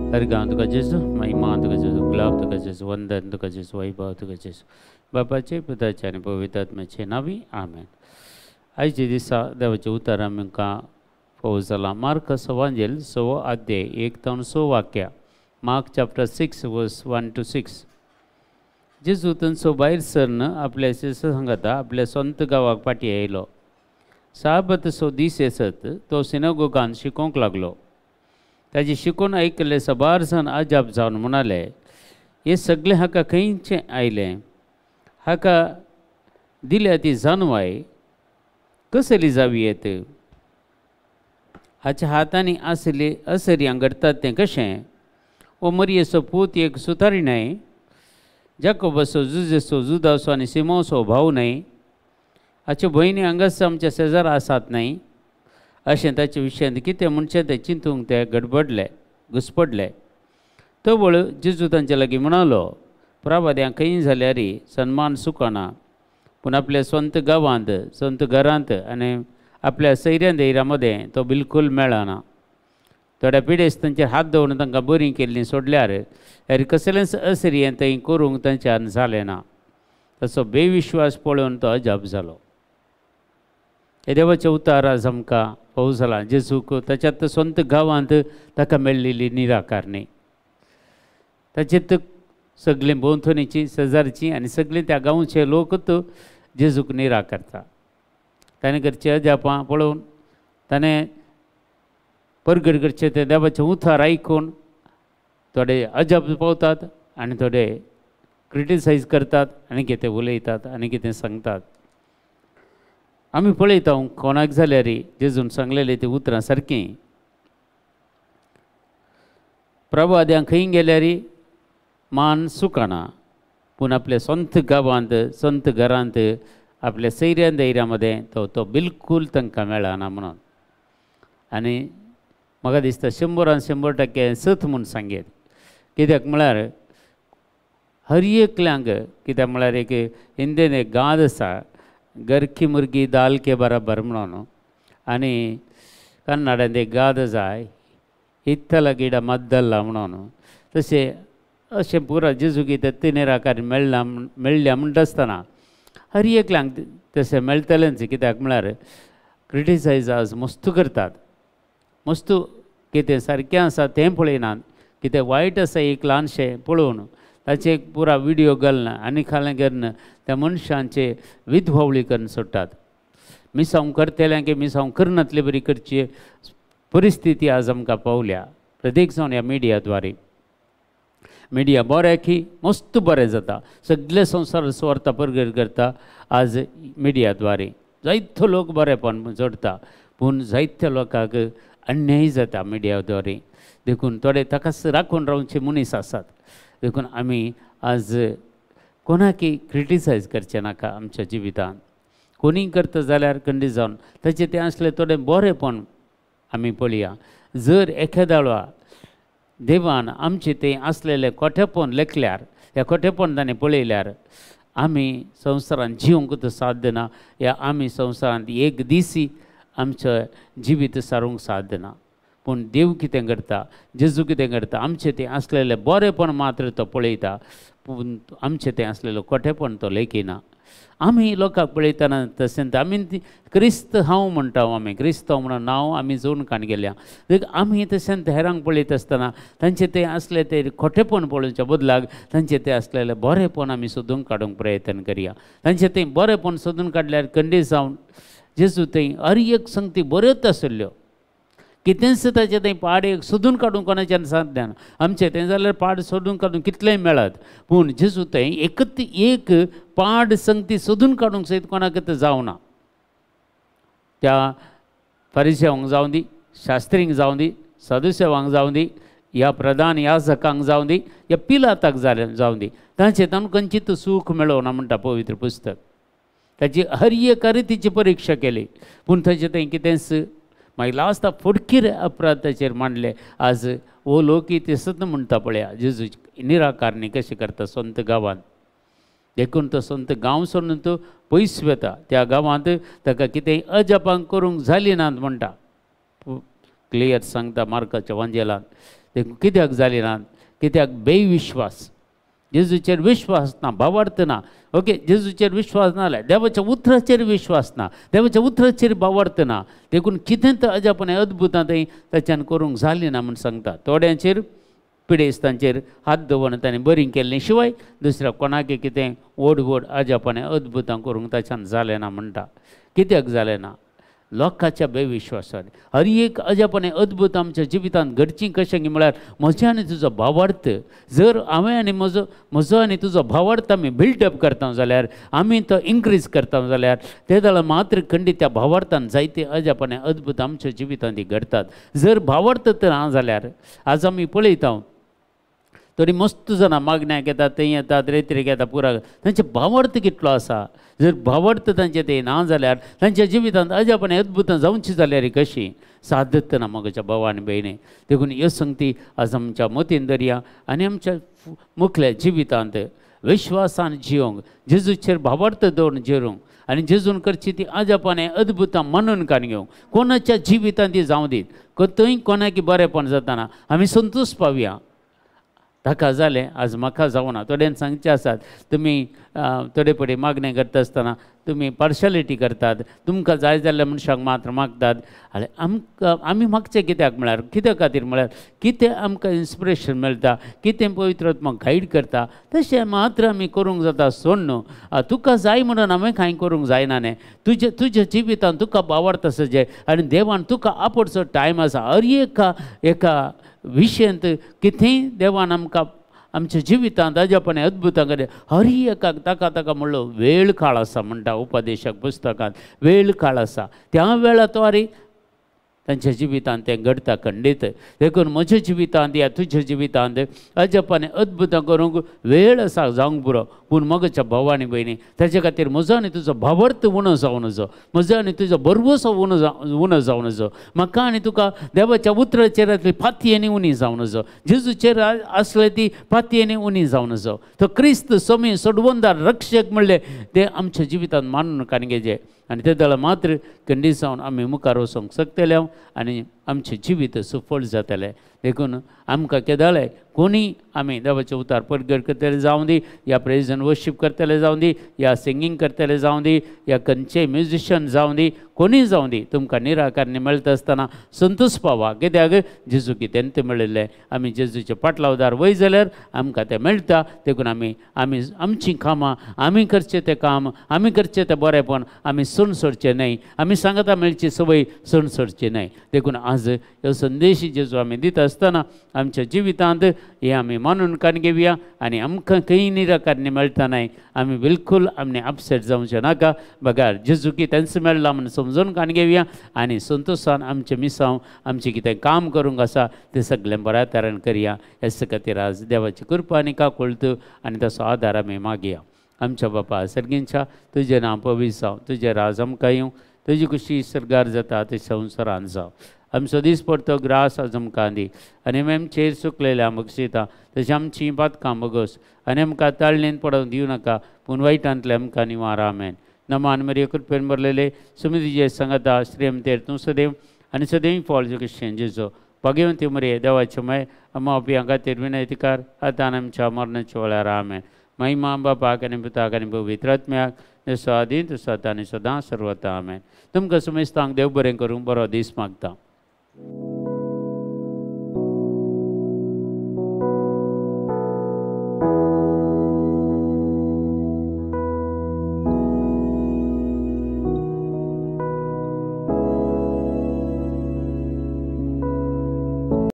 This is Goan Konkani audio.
हरगांव तुका जेजू, महिमा तुका जेजू, गुलाब तुका जेजू, वंदन तुका जेजू, वैभव तुका जेजू. बापाचे, पुताचे आनी पवित्र आत्म्याचे नांवी आमेन. आयच्या दिसा देवाचें उतर आमकां फावो जालां. मार्क वांजेल 6 अध्याय 1 ते 6 वाक्या. Mark chapter 6 verse 1 to 6. जेजू थंयचो भायर सरन आपल्या शिश्या सांगाता आपल्या संत गांवाक फाटीं आयलो. साबतसो दीस येसत तो सिनागोगान शिकोवंक लागलो. ताजी शिकोवन आयकल्ले सबार जाण अजाप जावन म्हणाले, हे सगळें हाका खंयचें आयलें? हाका दिल्या ती जानवाय कसली जावी येत? हाच्या हातांनी आसली असर्यां घडटात तें कशें? ओ मरियेचो पूत एक सुतारी न्हय? जाकोबाचो, जुजेचो, जुदाचो आनी सिमोचो भाव न्हय? हाच्यो भयणी हांगाच आमच्या शेजारा आसात न्हय? अशें ताचे विशयांत कितें म्हणचें तें चिंतूंक ते गडबडले, घुसपडले. तवळ जेजू तांचे लागीं म्हणालो, प्रवाद्यां खंय जाल्यार सन्मान सुकना, पूण आपल्या स्वंत गांवांत, स्वंत घरांत आनी आपल्या सैऱ्यां दैऱ्यां मदें तो बिलकूल मेळना. थोड्या पिडेस्तांचेर हात दवरून तांकां बरीं केल्लीं सोडल्यार हेर कसलेंच असर्यें थंय करूंक तांच्यान जालें ना. ताचो बेविश्वास पळोवन तो अजाप जालो. हे देवाचें उतार आज आमकां फावो जालां. जेजूक ताच्यात स्वंत गांवांत ताका मेळिल्ली निराकारणी, ताचेत सगळीं भोंवतणीची, शेजारची आनी सगळीं त्या गांवचे लोकूच जेजूक निराकारता. ताणें करचें अजापां पळोवन, ताणें परगट करचें ते देवाचें उतार आयकून थोडे अजाप पावतात आनी थोडे क्रिटिसायज करतात आनी कितें उलयतात आनी कितें सांगतात. आमी पळयता कोणाक जाल्यार जेजून सांगलेली ती उतरां सारकीं. प्रवाद्यां खंय गेल्यार मान सुकना, पूण आपल्या संत गांवांत, संत घरांत, आपल्या सैऱ्यां दैऱ्यां मदें तो तो बिलकूल तांकां मेळना म्हणून. आनी म्हाका दिसता 100% सत म्हूण सांगेत. कित्याक म्हळ्यार हर एकल्यांक, कित्याक म्हळ्यार एक हिंदीन एक गाद आसा, घर की मुर्गी दाल के बराबर म्हणून. आनी कन्नडांत एक गाद आसा, हित्तला गिडा मद्दल्ला म्हणून. तशें अशें पुरा जेजू कितें ते निराकार मेळ्ळा मेळ्ळ्या म्हणटा आसतना हर एकल्यांक तशें मेळटलेंच. कित्याक म्हळ्यार क्रिटिसायज आज मस्तू करतात, मस्तू कितें सारकें आसा तें पळयनात, कितें वायट आसा एक ल्हानशें पळोवन ताचे एक पुरा विडियो घालना आनी खालें करून त्या मनशांचे विधवावळी करून सोडटात. मिसांव करतल्यांक की मिसांव करनातले बरी करची परिस्थिती आज आमकां पावल्या प्रत्येक जावन ह्या मिडिया द्वारे. मिडिया बरें की मस्त बरें जाता, सगळे संवसार सुवार्थ परगट करता आज मिडिया द्वारे. जायतो लोक बरेपण जोडटा, पूण जायत्या लोकांक अन्याय जाता मिडिया द्वारे. देखून थोडे ताकाच राखून रावचे मनीस आसात. देखून आमी आज कोणाकय क्रिटिसायज करचें नाका आमच्या जिवितांत. कोणीय करता जाल्यार खंडीत जावन ताचें तें आसलें थोडें बरेंपण आमी पळया. जर एखाद्या देवान आमचें तें आसलेलें कोठेपण लेखल्यार, ह्या कोठेपण ताणें पळयल्यार आमी संवसारांत जिवंक साध्य ना, ह्या आमी संवसारांत एक दीस आमचें जिवीत सारूंक साध्य ना. पूण देव कितें करता, जेजू कितें करता, आमचें तें आसलेलें बरेंपण मात्र तो पळयता, पूण आमचें तें आसलेलें कोठेपण तो लेखिना. आमी लोकांक पळयतना तशेंच आमी क्रिस्त हांव म्हणटा, आमी क्रिस्तांव म्हणून नांव आमी जोडून काण गेल्या. देखून आमी तशेंच हेरांक पळयत आसतना तांचें तें आसलें तें खोटेपण पळोवच्या बदलाक तांचें तें आसलेलें बरेंपण आमी सोदून काडूंक प्रयत्न करया. तांचें तें बरेंपण सोदून काडल्यार खंडीत जावन जेजू थंय हर एक संगती बऱ्योच आशिल्ल्यो, कितेंच ताचें थंय पाड एक सोदून काडूंक कोणाच्यान साध्य ना. आमचें तें जाल्यार पाड सोदून काडून कितलेंय मेळत, पूण जेजू थंय एकच एक पाड संगती सोदून काडूंक सयत कोणाक जावना. त्या फारिसेवांक जावं दी, शास्त्रींक जावं दी, सदुसेवांक जावं दी, ह्या प्रधान याजकांक जावं दी, ह्या पिलाताक जावं दी, तांचें तांकां खंयचीच सूख मेळोना म्हणटा पवित्र पुस्तक. ताची हर एक रितीची परिक्षा केली, पूण ताचें थंय कितेंच मागीर लास्टाक फडकीर अपराध ताचेर मांडले. आज हो लोक तेसत म्हणटा पळया जेजू निराकारणी कशें करता संत गांवांत. देखून तो संत गांव सोडून तो पयस वता. त्या गांवांत ताका कितेंय अजापां करूंक जाली नात म्हणटा, क्लियर सांगता मार्काच्या वांजेलान. देखून कित्याक जाली ना? कित्याक बेविश्वास, जेजूचेर विश्वास ना, भावार्थ ना. ओके, जेजूचेर विश्वास ना जाल्यार देवाच्या उतराचेर विश्वास ना, देवाच्या उतराचेर भावार्थ ना. देखून कितें तर अजापण अद्भुतां थंय ताच्यान करूंक जाली ना म्हूण सांगता. थोड्यांचेर पिडेस्तांचेर हात दवरून ताणें बरीं केल्लीं शिवाय दुसऱ्या कोणाक कितें व्हड व्हड अजापण अद्भुतां करूंक ताच्यान जालें ना म्हणटा. कित्याक जालें ना? लोकांच्या बेविश्वासान. हर एक अजापण अद्भुत आमच्या जिवितांत घडची कशें की म्हळ्यार म्हजें आनी तुजो भावार्थ जर हांवें आनी म्हजो म्हजो आनी तुजो भावार्थ आमी बिल्डअप करता जाल्यार, आमी तो इन्क्रीज करता जाल्यार ते जाल्यार मात्र खंडीत त्या भावार्थान जायते अजापण अद्भुत आमच्या जिवितांत ती घडटात. जर भावार्थ तर ना जाल्यार आज आमी पळयता थोडी मस्त जाणां मागण्याक येतात, थंय येतात, रेत्रेक येता, पुरा तांचे भावार्थ कितलो आसा. जर भावार्थ तांचे ते ना जाल्यार तांच्या जिवितांत अजापण अद्भुतां जावची जाल्यार कशी सादत ना म्हज्या भावा आनी भयणी. देखून ह्यो संगती आज आमच्या मतीन दरया आनी आमच्या मुखल्या जिवितांत विश्वासान जियोंक, जेजूचेर भावार्थ दवरून जिरोवंक आनी जेजून करची ती अजापण अद्भुतां मानून कान घेवंक. कोणाच्या जिवितांत ती जावं दीत, थंय कोणाकी बरेंपण जाताना आमी संतोश पावया. ताका जालें आज म्हाका जावना. थोड्यांक सांगचें आसात तुमी थोडे पडे मागणें करता आसतना तुमी पार्शलिटी करतात, तुमकां जाय जाल्ल्या मनशांक मात्र मागतात. आनी आमकां आमी मागचें कित्याक म्हळ्यार कित्या खातीर म्हळ्यार कितें आमकां इन्स्पिरेशन मेळटा, कितें पवित्र आत्मा गायड करता तशें मात्र आमी करूंक जाता. सोड न्हू तुका जाय म्हणून हांवें कांय करूंक जायना न्ही. तुज्या तुज्या जिवितांत तुका भावार्थ आसा जे आनी देवान तुका आपोवचो टायम आसा. हर एका एका विशयांत कितेंय देवान आमकां आमच्या जिवितांत अजापण अद्भुतां कडेन हर एकाक ताका ताका म्हणलो वेळ काळ आसा म्हणटा उपदेशक पुस्तकांत. वेळ काळ आसा, त्या वेळार तो आरे तांच्या जिवितांत तें घडटा खंडीत. देखून म्हज्या जिवितांत या तुज्या जिवितांत अजापण अद्भुतां करूंक वेळ आसा जावंक पुरो. पूण म्हज्या भाव आनी भयणी ताचे खातीर म्हजो आनी तुजो भावार्थ उणो जावं नजो, म्हजो आनी तुजो भरवंसो उणो जावं नजो, म्हाका आनी तुका देवाच्या उतराचेर आसली पातयेनी उणी जावं नजो, जेजूचेर आसले ती पातयेनी उणी जावं नजो. तो क्रिस्त स्वामी सोडवंदार रक्षक म्हणलें तें आमच्या जिवितांत मानून कान घेजे आनी ते दळ मात्र खंडीत जावन आमी मुखार वचोंक शकतले आनी आमचें जिवीत सुफळ जातलें. देखून आमकां केदाळे कोणी आमी देवाचें उतार परगट करतले जावं दी, या प्रेज एंड वर्शीप करतले जावं दी, या सिंगींग करतले जावं दी, या खंयचेय म्युजिशियन जावं दी, कोणीय जावं दी, तुमकां निराकारणी मेळटा आसतना संतोश पावा. कित्याक जेजू कितें तें मेळिल्लें आमी जेजूचे पाटलावदार वय जाल्यार आमकां तें मेळटा. देखून आमी आमी आमचीं कामां आमी करचें तें काम, आमी करचें तें बरेंपण आमी सोडून सोडचें न्हय, आमी सांगता मेळची संवय सोडून सोडची न्हय. देखून आज ह्यो संदेश जेजू आमी दिता आसतना आमच्या जिवितांत हे आमी मानून कान घेवया आनी आमकां खंय निराकारणी मेळटा न्हय आमी बिलकूल आमी अपसेट जावचें नाका. बगार जेजू की तेंच मेळ्ळा म्हूण समजून कान घेवया आनी संतोशान आमचें मिसांव आमचें कितें काम करूंक आसा तें सगळें बऱ्या तरेन करया. हेच खातीर आज देवाची कृपा आनी काकुळट आनी ताचो आदार आमी मागया. आमच्या बापा सर्गींच्या तुजें नांव पवित्र जावं, तुजें राज आमकां येवं, तुजी खुशी सर्गार जाता ते संवसारान जावं. आमचो दीस पडतो ग्रास आज आमकां दी आनी आमचेर चुकलेल्या बक्षिता तशें आमचीं पातकां बगस आनी आमकां ताळणेन पडोवंक दिवं नाका, पूण वायटांतलें आमकां निवार. आमेन. नमान मरिया कृपेन भरलेले सुमितीचे सांगाता श्रीमतेर तूं सदैव आनी सदैव फॉल क्रिश्चन जेजो भाग्यवंती मरिये देवाचे मय अम्मा पियां खातीर विनयतीकार आतां आमच्या मरणाच्या वेळार. आमेन. महिमा बापाक आनी पुताक आनी पवित्र आत्म्याक, जसो आदी तसो आतां आनी सदां सर्वता. आमेन. तुमकां सुमेस्तांक देव बरें करूं, बरो दीस मागता.